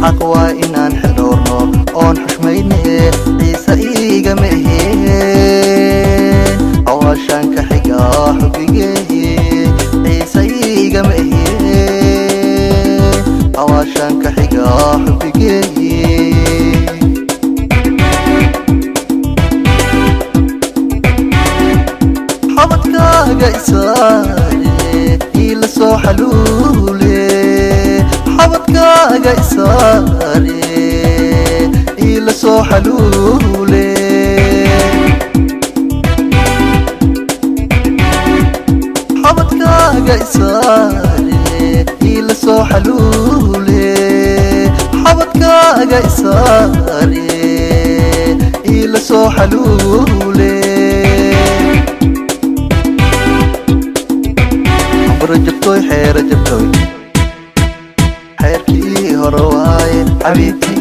Xaq waa inaan xildhowrno oon xushmayne. Ciise iigama eheen, xawaashaan ka xigaa xubbigeeye. Ciise iigama eheen, xawaashaan ka xigaa xubbigeeye. Xabadkaaga isaare, iila soo xaluule. Xabadkaaga isaare, iila soo xaluule. Xabadkaaga isaare, iila soo xaluule. Xabadkaaga isaare, iila soo xaluule. Ambaro jabtoy, xeero jabtoy, xeerkii hore waaye. Xabiibti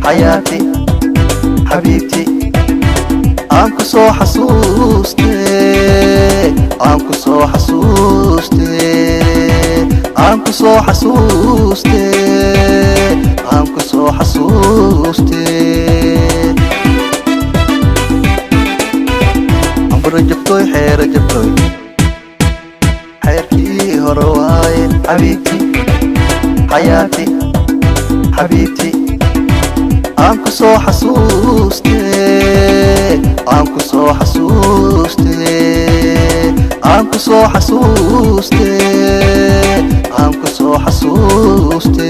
xayaati, xabiibti, aan ku soo xasuuste, aan ku soo xasuuste, aan ku soo xasuuste, aan ku soo xasuuste. Ambaro jabtoy, xeero jabtoy, xeerkii hore waaye. Xabiibti xayaati, xabiibti, aan ku soo xasuuste, aan ku soo xasuuste, aan ku soo xasuuste, aan ku soo xasuuste.